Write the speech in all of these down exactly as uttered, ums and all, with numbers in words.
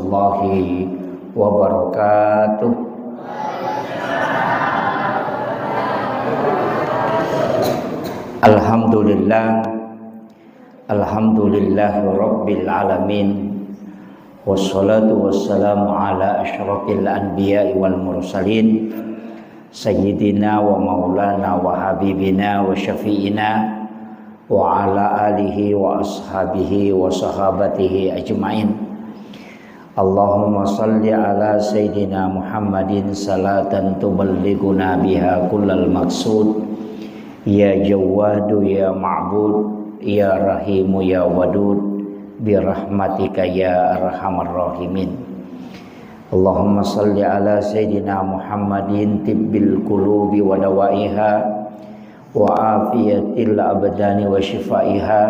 warahmatullahi wabarakatuh. Alhamdulillah. Alhamdulillahi rabbil alamin. Wassalatu wassalamu ala asyrafil anbiya'i wal mursalin, sayyidina wa maulana wa habibina wa syafi'ina wa ala alihi wa ashabihi wa sahabatihi ajmain. Allahumma salli ala sayyidina Muhammadin salatan tuballighuna biha kullal maqsud. Ya Jawwadu ya Ma'bud, ya Rahimu ya Wadud, birahmatika ya arhamar rahimin. Allahumma salli ala sayyidina Muhammadin tibbil qulubi wa dawaiha, wa afiyatil abdani wa syifaiha,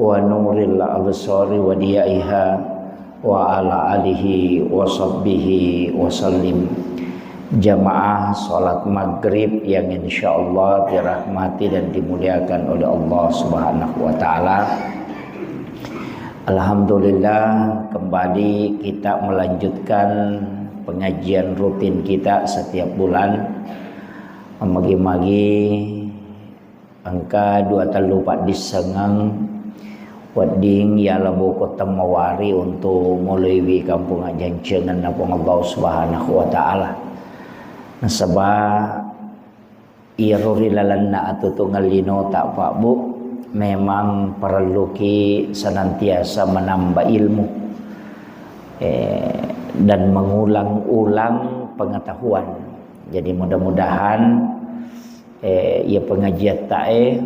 wa nuril absari wa diyaiha, wa ala alihi wa sahbihi wa sallim. Jamaah salat maghrib yang insyaallah dirahmati dan dimuliakan oleh Allah Subhanahu wa taala. Alhamdulillah, kembali kita melanjutkan pengajian rutin kita setiap bulan. Magi-magi engka dua tellu paddissengeng wedding yala boko temmawari untu moloiwi kampung ajjancengenna Puang Allah Subhanahu wa taala. Nasaba iyaro ri lalenna atutungeng linota, Pak Bu, memang parelluki senantiasa menambah ilmu, eh, dan mengulang-ulang pengetahuan. Jadi mudah-mudahan eh, iya pengajiattae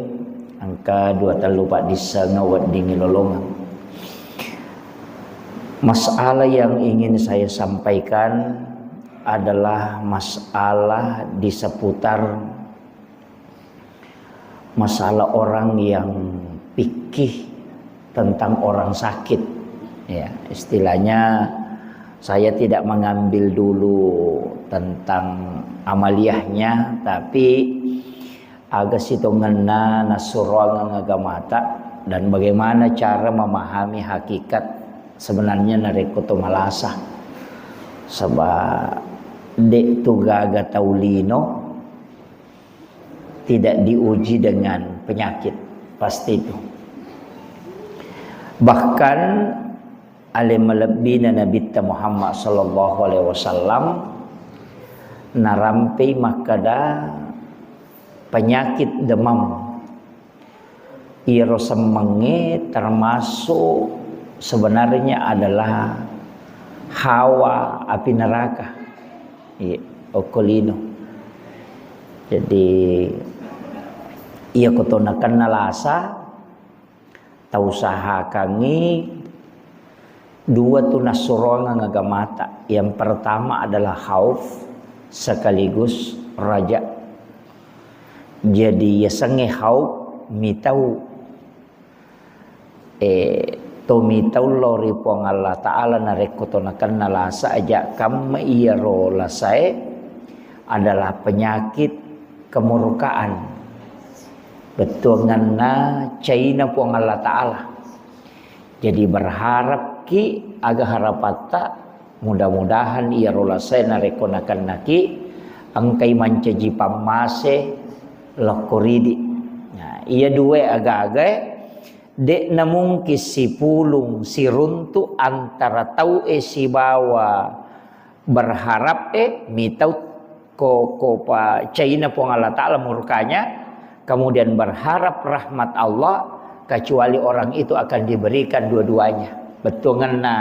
engka dua tellu paddissengeng weddingngi lolongeng. Masalah yang ingin saya sampaikan adalah masalah di seputar masalah orang yang pikih tentang orang sakit. Ya, istilahnya saya tidak mengambil dulu tentang amaliyahnya, tapi aga sitongenna nassuroangeng agamata dan bagaimana cara memahami hakikat sebenarnya narekko to malasa. Saba de tu gaga tau lino tidak diuji dengan penyakit, pasti itu. Bahkan ale malebbina Nabitta Muhammad sallallahu alaihi wasallam narampei makkeda penyakit demam. Iyaro semmengnge termasuk sebenarnya adalah hawa api neraka. Iya, okko lino. Jadi, iya ko to nakenna lasa, tausahakangngi dua tu nassuroangeng agamata. Yang pertama adalah khauf sekaligus raja. Jadi, yasengnge khauf mitau, eh, to mitau lao ri Puang Allah Ta'ala narekko to nakenna lasa aja kamma iyaro lasae adalah penyakit kemurkaan. Bettuanganna caina Puang Allah Ta'ala. Jadi berharapki aga harapatta, mudah-mudahan iyaro lasae narekko nakennaki engkai mancaji pammase lokko ridi. Nah, iya dua aga-agae de'na mungkin sipulung siruntu antara tau'e sibawa berharap e mitau ko, ko pa caina Puang Allah Ta'ala murkanya, kemudian berharap rahmat Allah, kecuali orang itu akan diberikan dua-duanya. Bettuanganna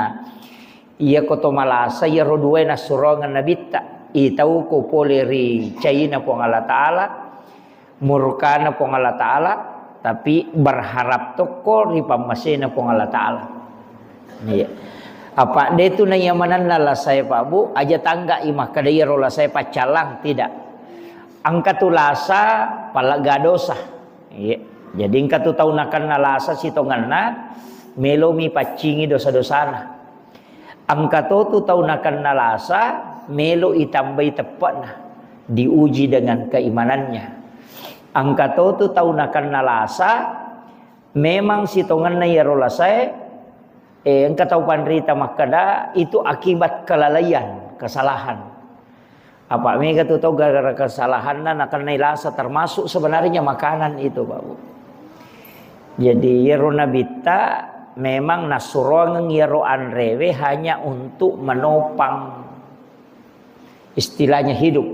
iya ko to malasa iyaro duae nassuroangeng Nabitta, itau ko pole ri caina Puang Allah Ta'ala, murkana Puang Allah Ta'ala, tapi berharap tokko ri pammasena Puang Allah Ta'ala. Iya. Apa de tu naiya manenna lasae, Pak Bu, aja tangga i makkeda iyaro lasae paccallang, tidak. Engka tu lasa palegga dosa. Iya. Jadi engka tu tau nakenna lasa sitongenna melomi paccingi dosa-dosana. Engka to tu tau nakenna lasa, melo itambai teppe'na, diuji dengan keimanannya. Engka to tu tau nakenna lasa, memang sitongenna iyaro lasae Eh, engka tau panrita makkeda, itu akibat kelalaian, kesalahan. Apa mega tu tau gara-gara kesalahanna nakennai lasa, termasuk sebenarnya makanan itu, Pak Bu. Jadi, iyaro Nabitta memang nassuroangeng iyaro anrewe hanya untuk menopang, istilahnya hidup.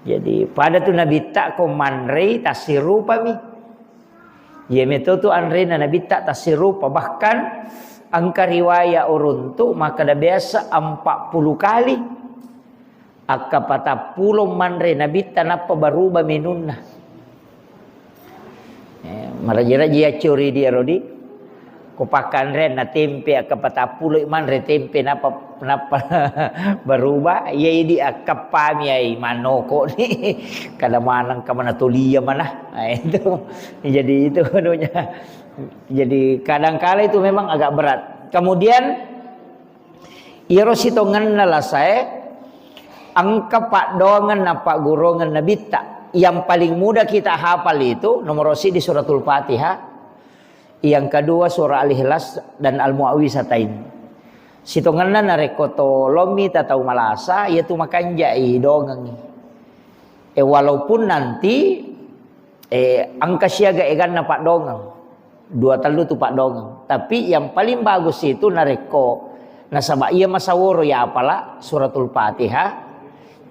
Jadi, pada tu Nabitta ko manrei tassirupami. Iya meto tu anrena Nabitta tassirupa. Bahkan engka riwaya uruntu makkeda biasa empat puluh kali. Akka patappulo manre Nabitta nappa baruba minunna. Eh, maraji-raji accuri dia, Rodi. Ko pakkanreanna tempe, akka patappulo manre tempe, nappa, nappa baruba, iya idi akkappami ai manoko ni. Kada maneng ka mana tolia mana. Ah, itu. Jadi itu anunya. Jadi kadangkala itu memang agak berat. Kemudian, iyaro sitongenna lasae, engka paddoangeng na pagguruangeng Nabitta. Yang paling mudah kita hafal itu nomor siji Suratul Fatihah, yang kedua surah Al-Ikhlas dan Al-Muawwizatain. Sitongenna narekko tolommi tatau malasa, iyatu makanjai dongengi. Eh, walaupun nanti, eh, engka siaga eganna paddoangeng. Dua tellu tu paddoangeng. Tapi yang paling bagus itu narekko nasaba iya masaworo ya apala Suratul Fatihah.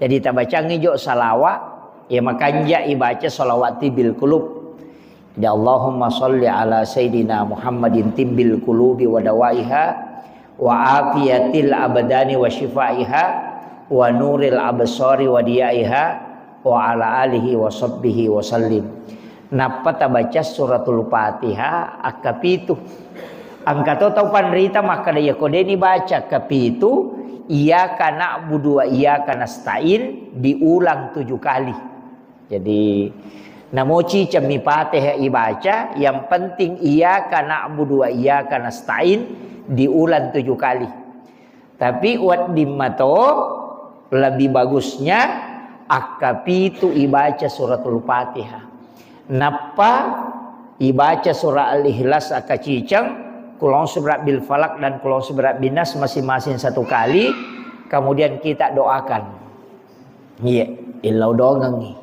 Jadi tabacangi jo salawa, ya makanja ibaca salawat tibbil qulub. Jadi Allahumma shalli ala sayyidina Muhammadin tibbil qulubi wa dawaiha wa afiyatil abdani wa syifaiha wa nuril absari wa diyaiha wa ala alihi wa sahbihi wa sallim. Nappa tabaca Suratul Fatihah akkapitu. Engka to tau panrita makkeda, iya ko deni baca akkapitu, iyyaka na'budu wa iyyaka nasta'in diulang tujuh kali. Jadi, namoci cemmi Fatihah ibaca, yang penting iyyaka na'budu wa iyyaka nasta'in diulang tujuh kali. Tapi wedding mato lebih bagusnya akkapitu ibaca Suratul Fatihah. Nappa ibaca surah Al-Ikhlas akkaciceng, Qul a'udzu birabbil falaq dan Qul a'udzu birabbin nas masing-masing satu kali, kemudian kita doakan. Iya, illau dongengi.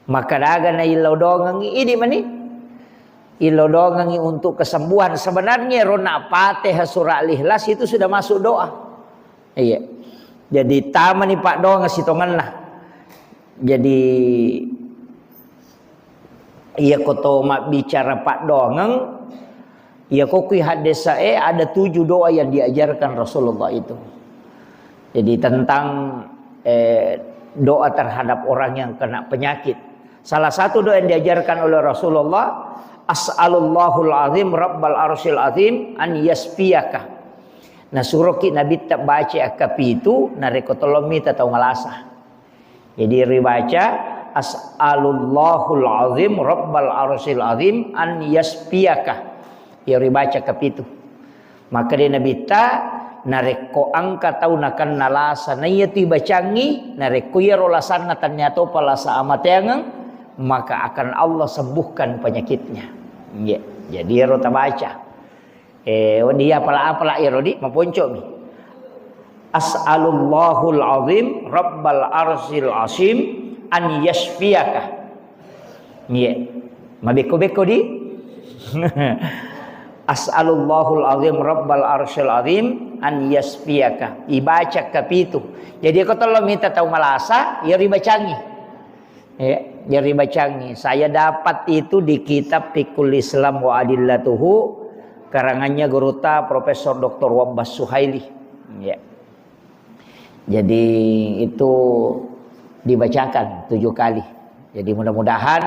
Makkadaga na illau dongengi, idi mani. Illau dongengi untuk kesembuhan. Sebenarnya rona Fatihah surah Al-Ikhlas itu sudah masuk doa. Iya. Jadi tamani paddoangeng sitongenna. Jadi iya ko to mabbicara paddoangeng, iya ko kui haddesae ada tujuh doa yang diajarkan Rasulullah itu. Jadi tentang, eh, doa terhadap orang yang kena penyakit. Salah satu doa yang diajarkan oleh Rasulullah, "As'alullahul azim rabbal arsyil azim an yasfiyaka." Nasuroki Nabitta baca akkapitu, narekko tolong mita tau malasa. Jadi ribaca, "As'alullahul azim rabbal arsyil azim an yasfiyaka." Ya ribaca kapitu. Maka de Nabitta, narekko engka tau nakenna lasa, naiyatu ibacangi, narekko iyaro lasanna tennia topa lasa amateangeng, maka akan Allah sembuhkan penyakitnya. Nggih. Jadi iyaro tabaca. Eh, wedding iya apala-apala iyaro di, maponcomi. "As'alullahul azim rabbal arsyil azim an yasfiyaka." Iya. Mabekko-bekko di. "As'alullahul azim rabbal arsyil azim an yasfiyaka." Ibaca kapitu. Jadi ko tello mita tau malasa, ya ribacangi. Ya, jadi bacangi. Saya dapat itu di kitab Fiqhul Islam wa Adillatuhu, karangannya gurutta Profesor Doktor Wabbas Suhaili. Ya. Jadi itu dibacakan tujuh kali. Jadi mudah-mudahan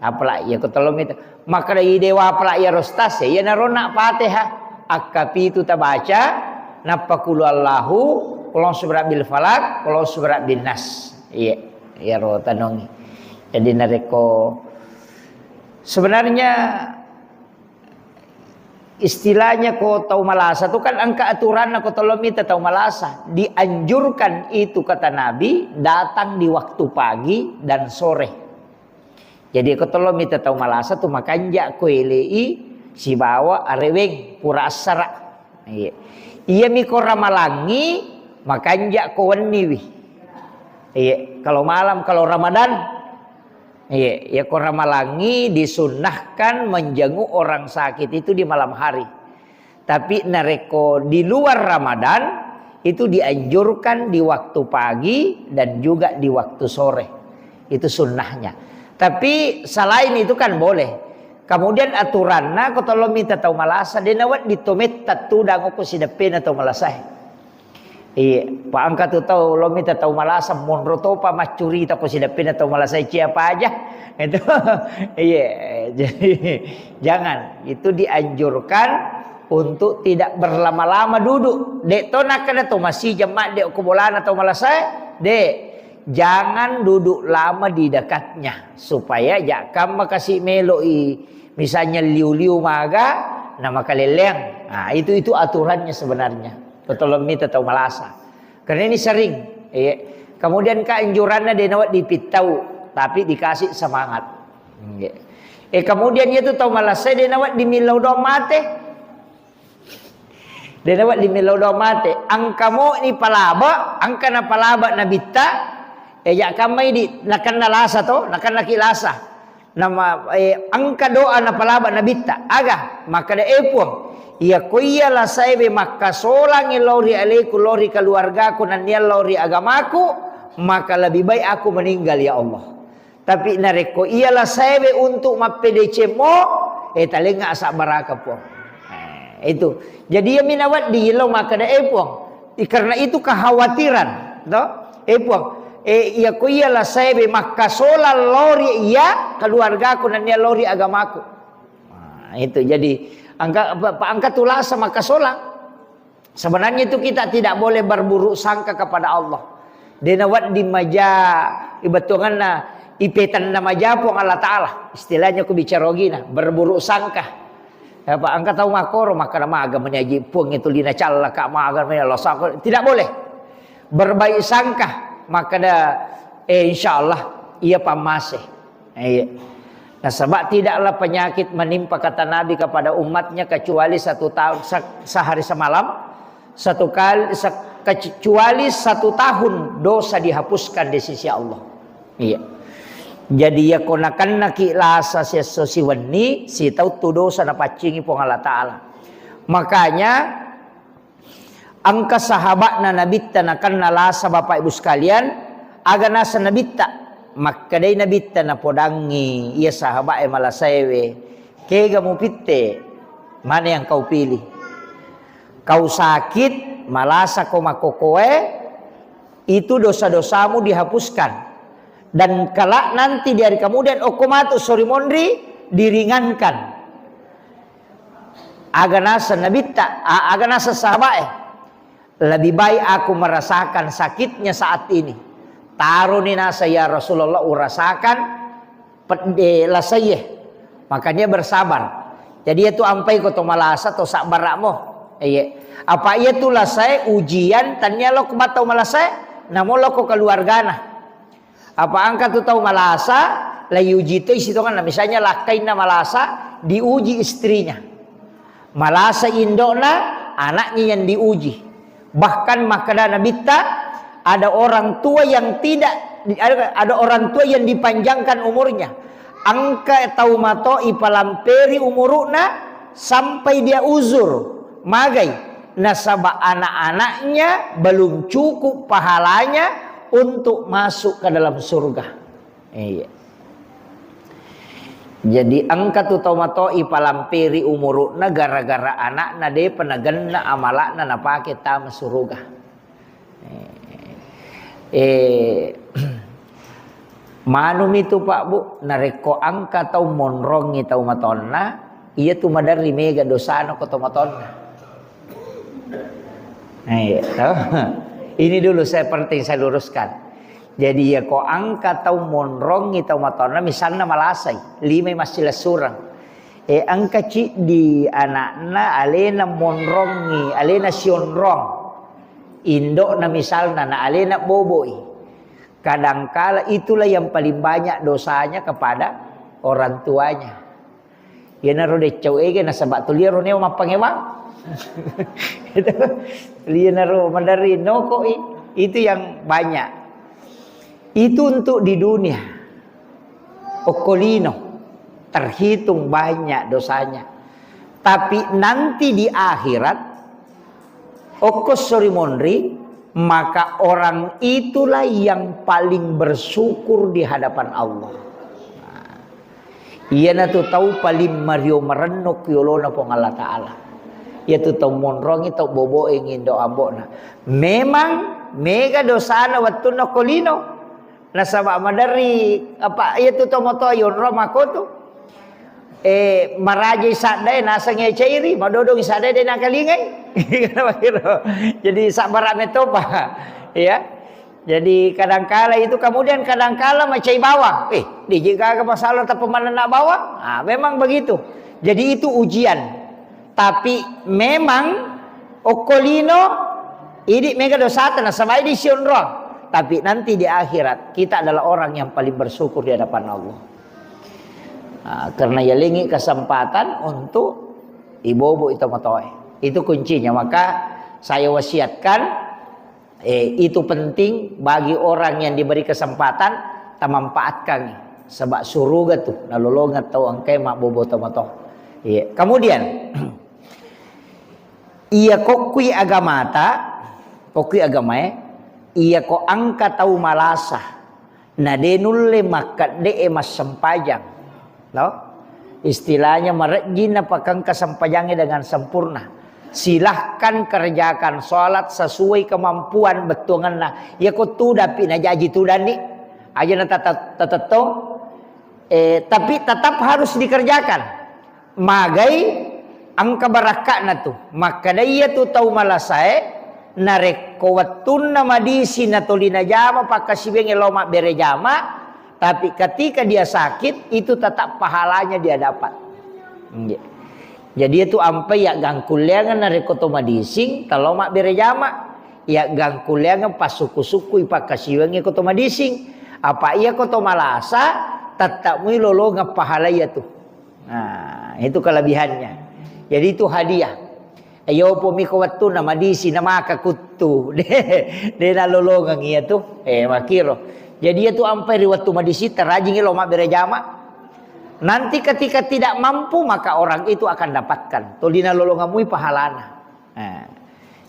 apalagi ya ketelum itu. Maka dari dewa apalagi ya rostas ya, ya narona Fatihah. Akkapitu tabaca, nappa kulu Allahu, kulong subra bil falak, kulong subra bin nas. Iya, iyaro tanongi. Jadi narekko sebenarnya istilahnya ko tau malasa tu kan engka aturanna ko tolong mita tau malasa. Dianjurkan itu kata Nabi datang di waktu pagi dan sore. Jadi ko tolong mita tau malasa tu makanja ko elei sibawa areweng pura assara. Iya. Iyami ko ramalangi, makanja ko wenniwi. Iya, kalau malam, kalau Ramadan, iya, ya ko ramalangi disunnahkan menjenguk orang sakit itu di malam hari. Tapi narekko di luar Ramadan, itu dianjurkan di waktu pagi dan juga di waktu sore. Itu sunnahnya. Tapi selain itu kan boleh. Kemudian aturanna ko tolong minta tau malasa, de nawedding to metta tudang ko sideppena tau malasa. Iya, pa engka tu tau lo mita tau malasa, monro topa maccurita ko sideppena tau malasa cia paja. Itu. Iya, jadi jangan. Itu dianjurkan untuk tidak berlama-lama duduk. Dek to nakkeda to masih jemma dek ko bolana tau malasa, dek. Jangan duduk lama di dekatnya supaya jakkamma kasi meloi misalnya liu-liu maga na makaleleang. Nah, itu itu aturannya sebenarnya. Tolong mita tau malasa. Karena ini sering. Iya. Kemudian keanjuranna de nawedding pittau, tapi dikasih semangat. Iya. Eh, kemudian itu tau malasa de nawedding millau doang mate. De nawedding millau doang mate. Engka moni palaba, engka napalaba nabitta. Eh, jakkamma idi nakenna lasa to, nakenna ki lasa. Nama, eh, engka doa napalaba nabitta. Aga, makkeda, "Eh, Puang, iya ko iya lasaewe makkasolangi lao ri aleku, lao ri keluargaku, nennia lao ri agamaku, maka lebih baik aku meninggal, ya Allah. Tapi narekko iya lasaewe untuk mappedecemmo, eh, talengnga asabbaraka, Puang." Eh, itu. Jadi, iya minawedding lao makkeda, "Eh, Puang, I-, karena itu kekhawatiran, to? Eh, Puang, eh, iya ko iya lasaewe makkasolang lao ri iya keluargaku nennia lao ri agamaku." Nah, itu. Jadi, engka, pa, pa, engka tu lasa makkasolang. Sebenarnya itu kita tidak boleh berburuk sangka kepada Allah. De nawedding maja, ibetuanganna, ipetanna maja Puang Allah Ta'ala. Istilahnya ku bicara ogina, berburuk sangka. Apa engka tau makkoro, makkeda maga meni aji Puang itu lina callaka, maga meni Allah sako. Tidak boleh. Berbaik sangka, makkeda, eh, insya Allah, iya pammase. Iya. Nasaba tidaklah penyakit menimpa kata Nabi kepada umatnya kecuali satu tahun, se-, sehari semalam, satu kali, se-, kecuali satu tahun dosa dihapuskan di sisi Allah. Iya. Jadi, iya ko nakennaki lasa siesso siwenni, sitau tu dosa napaccingi Puang Allah Ta'ala. Makanya, engka sahaba'na Nabitta nakenna lasa, Bapak Ibu sekalian, aga naseng Nabitta? Makkedai Nabitta napodangngi iya sahaba'e malasaewe, "Kega mupitte? Mana yang kau pilih? Kau sakit, malasa ko makkokoe, itu dosa-dosamu dihapuskan. Dan kelak nanti di hari kemudian, okko matu sori monri, diringankan." Aga naseng Nabitta, a-, aga naseng sahaba'e, "Lebih baik aku merasakan sakitnya saat ini." Taroni naseng, "Ya Rasulullah, urasakan pedde lasaie." Makanya bersabar. Jadi, iya tu ampai ko to malasa, to sabbara'mo. Iya. Apa iya tu lasae ujian, tania lo ko batau malasae, namo lo ko keluargana. Apa engka tu tau malasa, la iuji toi sitongenna. Misalnya lakkainna malasa, diuji istrinya. Malasa indo'na, anaknya yang diuji. Bahkan makkeda Nabitta, ada orang tua yang tidak, ada, ada orang tua yang dipanjangkan umurnya. Engka tau mato ipalamperi umuru'na sampai dia uzur. Magai? Nasaba anak-anaknya belum cukup pahalanya untuk masuk ke dalam surga. Iya. Jadi engka tu tau mato ipalamperi umuru'na gara-gara anakna depa nagenna amala'na napake tama suruga. Eh, manumi tu, Pak, Bu, narekko engka tau monrongi tau matonna, iya tu maderri mega dosana ko tau matonna. Eh, iya, toh? Ini dulu saya penting saya luruskan. Jadi, iya ko engka tau monrongi tau matonna, misalna malasai, limai massilessureng. Eh, engka ciddi anakna alena monrongi, alena sionrong. Indo'na misalna, na alena boboi. Kadangkala itulah yang paling banyak dosanya kepada orang tuanya. Iyanaro deccau ege nasaba tuliaro neo mappangewang. Itu. Iyanaro maderri nokoi. Itu yang banyak. Itu untuk di dunia. Okko lino terhitung banyak dosanya. Tapi nanti di akhirat, okko sori monri, maka orang itulah yang paling bersyukur di hadapan Allah. Iyanatu tau paling mario marenno ku yolona Puang Allah Ta'ala. Iyatu tau monrongi, tau boboe ngindo ambo'na. Memang mega dosana wettunna okko lino. Nasaba maderri apa iyatu to moto yonro makotu. Eh, marajai saddae naseng cairi, madodongi saddae de nakalingai. Jadi sabbara metopa. Ya. Jadi kadangkala itu, kemudian kadangkala macai bawang. Eh, diji gaga masalah tapi manenna bawang. Ah, memang begitu. Jadi itu ujian. Tapi memang okko lino idi mega dosata nasaba idi sionrong. Tapi nanti di akhirat kita adalah orang yang paling bersyukur di hadapan Allah. Ah, karena yalengi kesempatan untuk ibobo itu motoe. Itu kuncinya. Maka saya wasiatkan, eh, itu penting bagi orang yang diberi kesempatan, tamanfaatkan. Sebab suruga tu nalolongeng tau engkae mabbobo tomatoa. Iya. Kemudian, iya kokkui agamata, kokkui agamae, iya ko engka tau malasa, na de nulle makkedde'e massempajang. No? Istilahnya marejjing napakengka sempajangnge dengan sempurna. Silahkan kerjakan sholat sesuai kemampuan bettuangenna. Iya ko tudapi najaji tudanni. Aja na tata-, tatettong. Eh, tapi tetap harus dikerjakan. Magai engka barakka'na tu. Makkeda iya tu tau malasae, narekko wettunna madisi natoli najama pakkasiwiangnge lao mabbere jama, tapi ketika dia sakit, itu tetap pahalanya dia dapat. Nggih. Jadi itu ampai yaggangkulleangeng narekko to madising, talo mabbere jama. Yaggangkulleangeng passukku-sukkui pakkasiwiangnge ko to madising. Apa iya ko to malasa, tetap mui lolongeng pahala iya tu. Nah, itu kelebihannya. Jadi itu hadiah. Ayo pomi ko wettunna madisi na maka kuttu. De, de nalolongeng iya tu. Eh, makiro. Jadi iya tu ampai ri wettu madisi terajing lo mabbere jama. Nanti ketika tidak mampu maka orang itu akan dapatkan. Toli nalolongeng mui pahalana. Nah,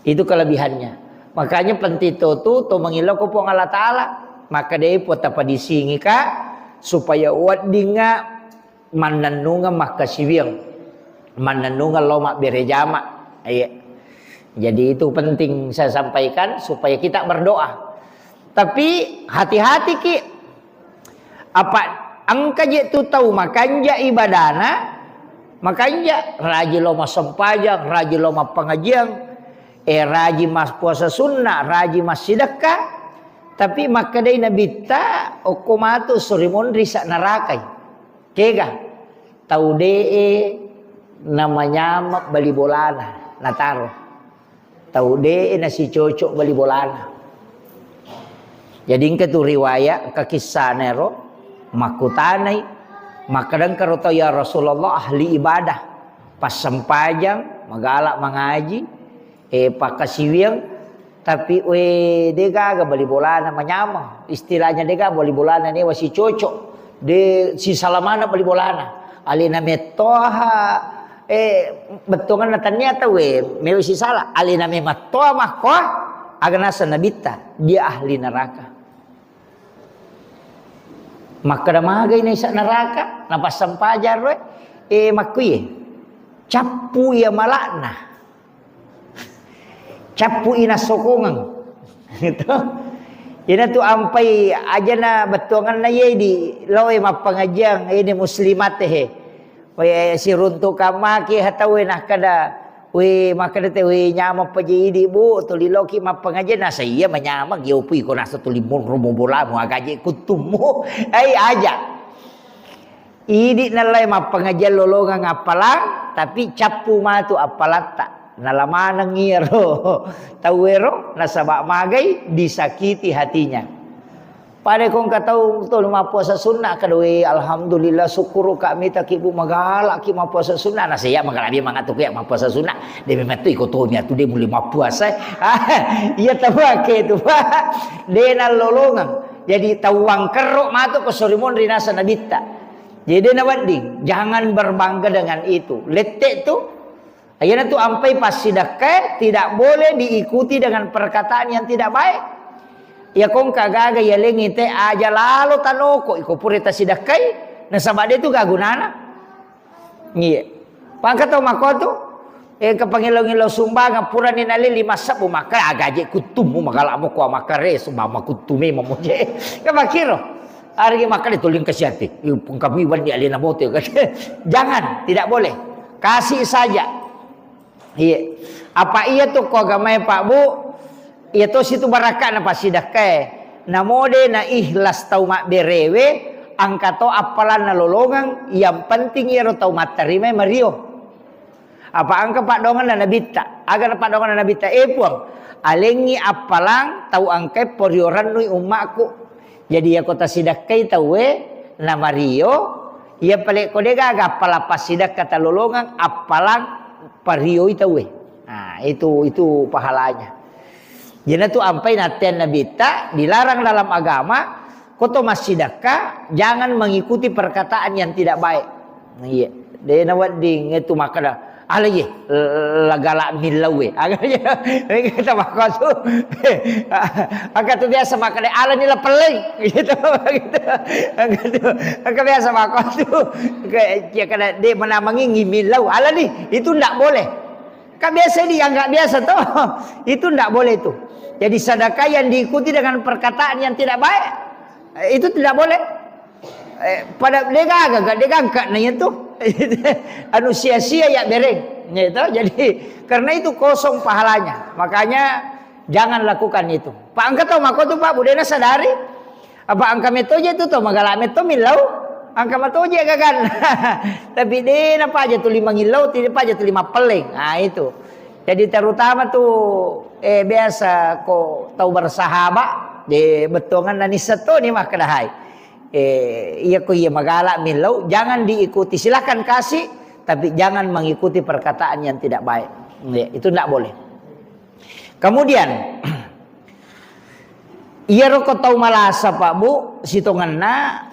itu kelebihannya. Makanya penting to tu to mengilo ko Puang Allah Ta'ala. Maka de po tapadisingi ka supaya weddingnga mannennungeng makkasiwiang, mannennungeng lao mabbere jama. Iya. Jadi itu penting saya sampaikan supaya kita berdoa. Tapi hati-hati ki, apa engka je tu tau makanja ibadana, makanja raji lao massempajang, raji lao mappangajiang, eh, raji mas puasa sunnah, raji massidekka, tapi makkedai nabitta okko matu sori monri sa narakai. Kega? Tau de'e namanyama bali bolana nataro. Tau de'e nasicocok bali bolana. Jadi engka tu riwayat, engka kissana ero, makkutanai, makkeda engka ro tau, "Ya Rasulullah, ahli ibadah, passempajang, magala mangaji, eh, pakkasiwiang, tapi, we, de gaga bali bolana manyameng. Istilahnya de gaga bali bolana newa sicocok. De sisala maneng bali bolana. Alena mettoha, eh, bettuanganna tania tau, we, mewa sisala. Alena memettoha makkoa, aga naseng nabitta, dia ahli neraka." Makkeda magai naisa neraka, napassempajang roe, eh, makkuye. Cappu iya malakna. Cappu ina sokongeng. Gitu. Ina tu ampai ajana bettuanganna ye di loe mappangajiang ini muslimat he. We siruntu kamaki hatawe nah kada we makkeda te we nyameng paje idi bu tuli loki mappangajiang nasa iya manyameng yo pui ko nasa tuli monro bolamu agaje kuttummu. Ai aja. Idi nallai mappangajiang lolongeng appalang, tapi cappu matu appalatta. Nala maneng iyaro tauwero nasaba magai disakiti hatinya. Pada ko engka tau to mappuasa sunna, kada, "We, alhamdulillah, syukur kami taki, Bu, magala ki mappuasa sunna." Nah, saya magala dia mangatu ki mappuasa sunna. Dia memang tu iko to mi atu dia mulai mappuasa. Iya, tabake tu, Pak. Dia nalolongang. Jadi tau wangkerro matu ko sori monri nasa nabitta. Jadi dia nawedding, jangan berbangga dengan itu. Lette tu, iyanatu ampai passidakkae tidak boleh diikuti dengan perkataan yang tidak baik. Iya, ko engka gaga yalengi te aja lalo tanoko, iko pura tasidakkai, nasaba de tu gagunana. Iya. Pangka tau makotu, eh, ke pangillau-ngillau sumbangan, purani nale lima sebbu, maka agaje kuttumu, magala mo kua makare, sumbang makuttu memang mo je. Ke makiro. Arigi makkeda tuli engka siate. Ih, pungkami wenni alena moto. Jangan, tidak boleh. Kasih saja. Iya. Apa iya tu ko agamae, Pak, Bu? Iya to situ barakka na passidakkae. Namo de na ikhlas tau mabberewe, engka to appalanna lolongang, yang penting iyaro tau matterimai mario. Apa engka paddoanganna nabitta? Aga na paddoanganna nabitta? Eh, Puang, alengngi appalang tau engkae porio rennui ummakku. Jadi, iyako tasidakkai tauwe namario, iya pale ko de gaga appalang passidakka talolongang, appalang parioi tauwe. Nah, itu, itu pahalanya. Jadi, tu ampai nattean nabitta dilarang dalam agama, ko to massidakka, jangan mengikuti perkataan yang tidak baik. Iya, de nawedding itu makkeda, "Ala ye, lagala millau we." Aga ye, kita makotu. Aga tu biasa makkeda, "Ala ni lapelleng." Gitu, gitu. Aga tu, aga biasa makotu. Kayak, ya, kada de menamangi millau. "Ala ni, itu ndak boleh." Kan biasa dianggap biasa toh. Itu ndak boleh itu. Jadi sedekah yang diikuti dengan perkataan yang tidak baik, eh, itu tidak boleh. Eh, pada degaga, degaga na itu. Anu sia-sia ya bereng. Ya itu. Jadi karena itu kosong pahalanya. Makanya jangan lakukan itu. Pak, engka tau mako tu, Pak, budena sadari. Apa engka metoje tu to magala meto millau. Engka matoje gagan. Tapi de na paja tu lima ngillau, tidak paja tu lima peleng. Ah, itu. Jadi terutama tu, eh, biasa ko tau bersahabat, de bettuangan na nissa to ni makkedahai. Eh, iya ko iya magala millau, jangan diikuti. Silakan kasih, tapi jangan mengikuti perkataan yang tidak baik. Ya, itu ndak boleh. Kemudian, iyaro ko tau malasa, Pak, Bu, sitongenna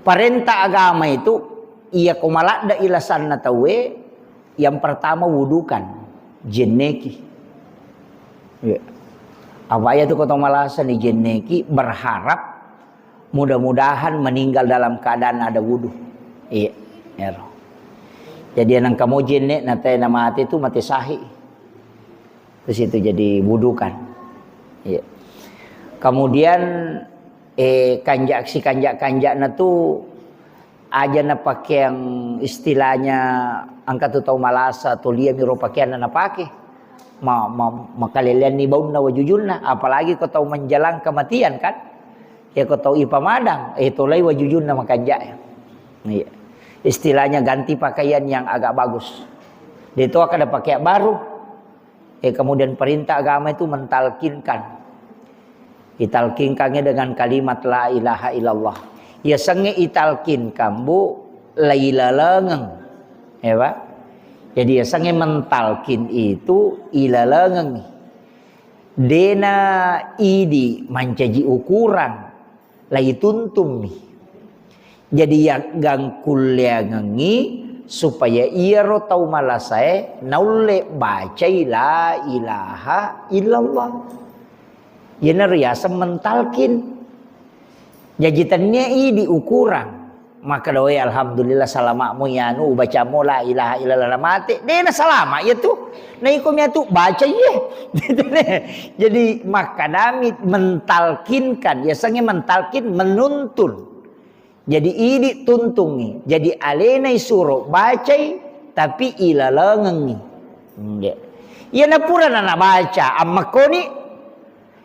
parenta agama itu, iya ko maladde ilasanna tauwe, yang pertama wudukan, jenneki. Ya. Apa iya tu ko tau malasa ni jenneki, berharap mudah-mudahan meninggal dalam keadaan ada wudu. Iya, ero. Jadi nengka mo jenne na tena mate tu mate sahih. Terus itu jadi wudukan. Iya. Kemudian, eh, kanjak si kanjak-kanjakna tu aja na pakeang istilahnya engka tu tau malasa tu lia miro pakeanna napake. Ma, ma, makaleleanni baunna wajujunna, apalagi ko tau menjelang kematian kan. Ya ko tau ipamadang, eh, tolai wajujunna makanjak ya. Iya. Istilahnya ganti pakaian yang agak bagus. De to kada pakai baru. Eh, kemudian perintah agama itu mentalkinkan. Italkinkangnya dengan kalimat la ilaha illallah. Yasengnge italkinkang, Bu, lailalengeng. Ya, Pak? Jadi yasengnge mentalkin itu ilalengeng. Dena idi mancaji ukuran, laituntummi. Jadi yaggangkulleangengngi supaya iyaro tau malasae naulle bacai la ilaha illallah. Yenaro riaseng mentalkin. Jaji tennia idi ukuran. Makkeda, "Woi, alhamdulillah, salama'mu yanu, ubacammu la ilaha illallah, na mate." Dena salama iya tu. Na iko mia tu baca iye. Jadi makkadami mentalkinkan, yasengnge mentalkin menuntun. Jadi idi tuntungngi. Jadi alena isuro bacai, tapi ilalengengngi. Nggih. Iyana pura nanabaca, ammakkoni.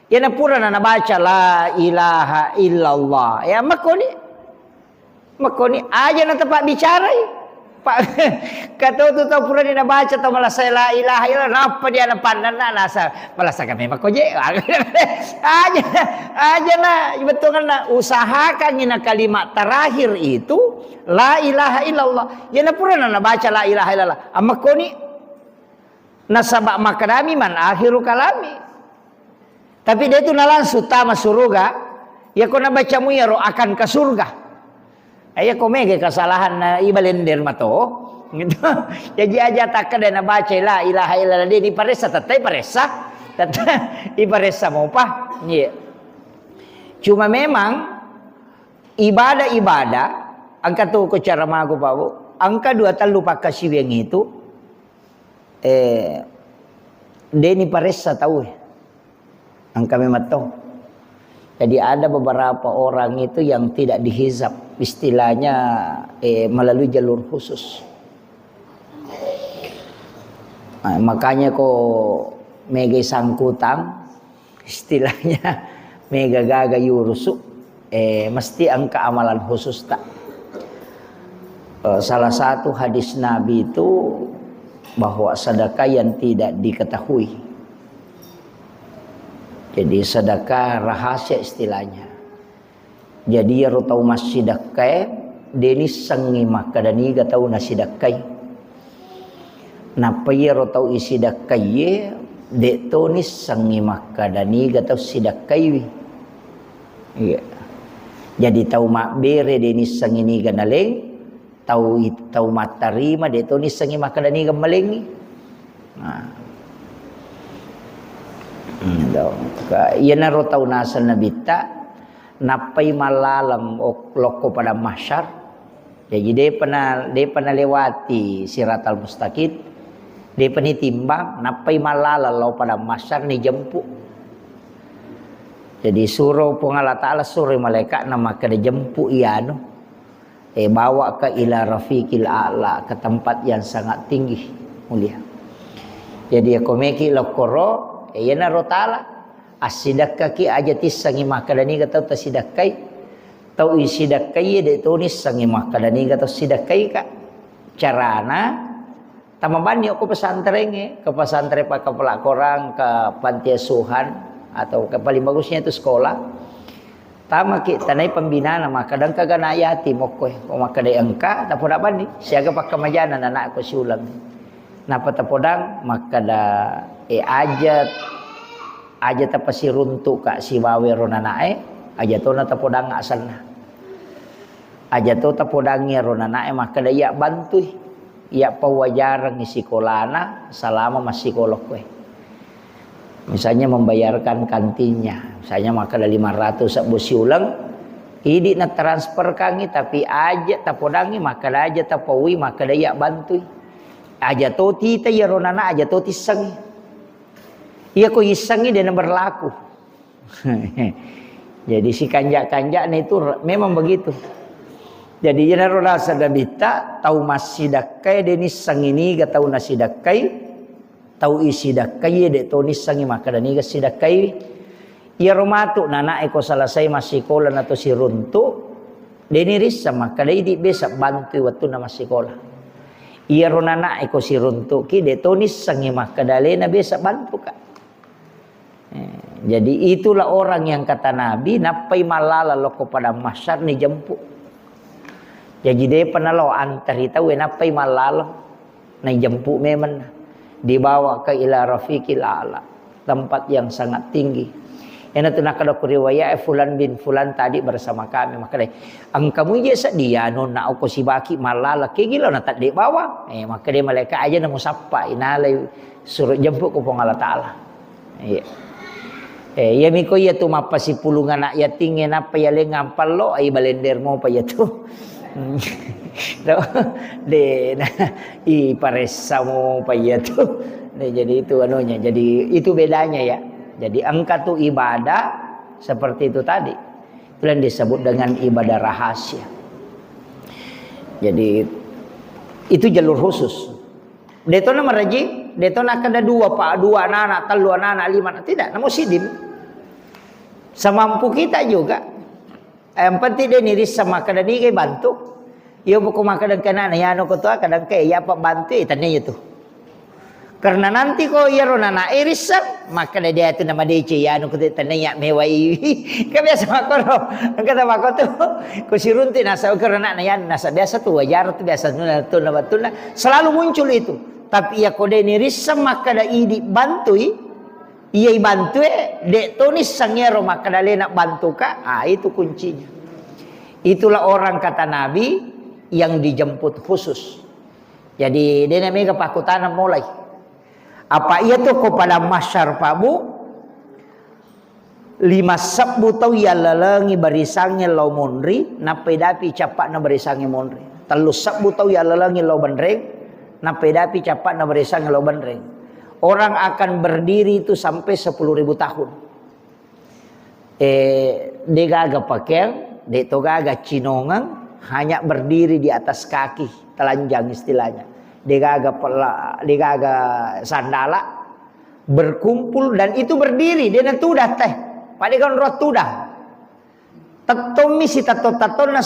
Iyana pura nanabaca la ilaha illallah. Ya, ammakkoni. Makkoni aja natapabbicarai. Pak, katotu tau purani nabaca tau malasa la ilaha illallah, nappa dia napannanna nasa malasa kami makoje. Aja, aja na betulna usahakan ina kalimat terakhir itu la ilaha illallah. Ya na purana nabaca la ilaha illallah. Amma koni nasaba makadami man akhiru kalami. Tapi dia itu na langsung tama suruga, ya ko nabacamu ya ro akan ke surga. Iya ko mega kesalahan na ibalender mato. Gitu. Jadi aja tak ada nabaca la ilaha illallah dia diparessa tettai paressa. Tettai iparessa mopa. Iya. Cuma memang ibadah-ibadah angka tu ko cara magu Pak Bu. Angka dua tellu pakkasiwiang itu eh deni paressa tau. Angka memang to. Jadi ada beberapa orang itu yang tidak dihizab, istilahnya eh, melalui jalur khusus. Nah, makanya ko mega sangkutang istilahnya mega gaga yurusu eh, mesti angka amalan khusus tak. Eh, salah satu hadis Nabi itu bahwa sedekah yang tidak diketahui. Jadi sedekah rahasia istilahnya. Jadi iyaro tau massidekkae denissengngi makkada niga tau nasidekkai. Nappa iyaro tau isidekkaiye de to nissengngi makkada niga tau sidekkaiwi. Iya. Jadi tau mabbere denissengngi niga naleng, tau tau mattarima de to nissengngi makkada niga malengngi. Nah. Hmm, do. Ka- iyanaro tau naseng nabitta nappai mallaleng ok- lokko padang mahsyar. Jadi depa na depa nalewati siratal mustaqim, depa nitimbang, nappai mallaleng lao padang mahsyar nijempu. Jadi suro Puang Allah Ta'ala suro malaikatna makkeda jempu iyanu. Eh, bawa ke ila rafiqil a'la, ke tempat yang sangat tinggi, mulia. Jadi ya komeki lokkoro, eh, iyanaro tala. Assidakkaki aja tissengi makkada niga tau tasidakkai. Tau isidakkai de to nissengi makkada niga tau sidakkai ka. Carana tamabanni okko pesantrengnge, ke pesantren pakkapala korang, ke panti asuhan, atau ke paling bagusnya itu sekolah. Tamaki tanai pembinana makkada engka gana yatim okkoe. Ko makkada engka, tapoda banni siaga pakkamajana nanakko siuleng. Napa tapodang makkada e aja aja tapasiruntuk ka sibawa ro nanae, aja tona tapodang asenna. Aja to tapodangngi ro nanae makkada iya bantui, iya pawajarengngi sikolana selama massikola koe. Misalnya membayarkan kantinnya, misalnya makkada lima ratus sebbu siuleng, idi na transferkangngi tapi aja tapodangngi makkada aja tapaui makkada iya bantui. Aja to tita iya ro nana aja to tissengngi. Iya ko issengngi dena berlaku. Jadi si kanja-kanjana itu re- memang begitu. Jadi iyanaro rasa dabitta tau massidakkai de nissengngi niga tau nasidakkai, tau isidakkai de to nissengngi makkada niga sidakkai. Iyaro matu nanae ko selesai massikola nato siruntu, de nirisseng makkada idi besa bantui wettunna massikola. Iyaro nanae ko siruntuki de to nissengngi makkada alena besa bantuka. Eh, jadi itulah orang yang kata Nabi, nappai mallala lokko padang mahsyar ni jemput. Jadi depa nalo antari tau nappai mallala na jemput memang dibawa ke ila rafiqil a'la, tempat yang sangat tinggi. Ena tu nakada ku riwayat eh, fulan bin fulan tadi bersama kami makanya engka muje sedia nonna oko sibaki mallala ke gila na tadde bawa eh makanya malaikat aja na musappa inalai suruh jemput ku Puang Allah Ta'ala. Iya. Eh, iya miko iya tu mappasipulung anak yatingnge nappa iya leng ampallo ai balender mopa iya tu. De na i paressa mopa iya tu. De, jadi itu anunya. Jadi itu bedanya ya. Jadi engka tu ibadah seperti itu tadi. Itu yang disebut dengan ibadah rahasia. Jadi itu jalur khusus. Detona maraji, detona kada dua pak dua anak-anak, tellu anak-anak, lima anak, tidak, namun sidin. Semampu kita juga. Yang penting dia nirissa makkada niga bantu. Iya, poko makkeda engka ana'na, iyanu ko toa, kadang ke iya pa bantu, eh, tania iya tu. Karena nanti ko iyaro nana e risseng, makkeda dia tu nama D C, iyanu ko tu tania mewai. Kan biasa makkoro, engka ta makko tu. Ko sirunti nasa, karena ana'na iyanu nasa biasa tu, wajar tu, biasa tu, na, tu, na, tu, na. Selalu muncul itu. Tapi iya ko de' ni risseng makkeda idi bantui, iya ibantue, de' to nisseng iyaro makkeda alena bantuka, ah, itu kuncinya. Itulah orang kata Nabi yang dijemput khusus. Jadi, de' na mega pakkutana mulai. Apa iya tu ko pada mahsyar, Pak Bu, lima sebbu tau yallalengi barisangnge lao monri, nappa idapi cappa'na barisangnge monri. Tellu sebbu tau yallalengi lao benreng, nappa idapi cappa'na barisangnge lao benreng. Orang akan berdiri itu sampai sepuluh ribu tahun. Eh, de' gaga pakeang, de' to gaga cinongeng, hanya berdiri di atas kaki, telanjang istilahnya. De' gaga pela-, de' gaga sandala, berkumpul dan itu berdiri, de' natuda teh. Pada kan roh tuda. Tettommi si tetto-tettonna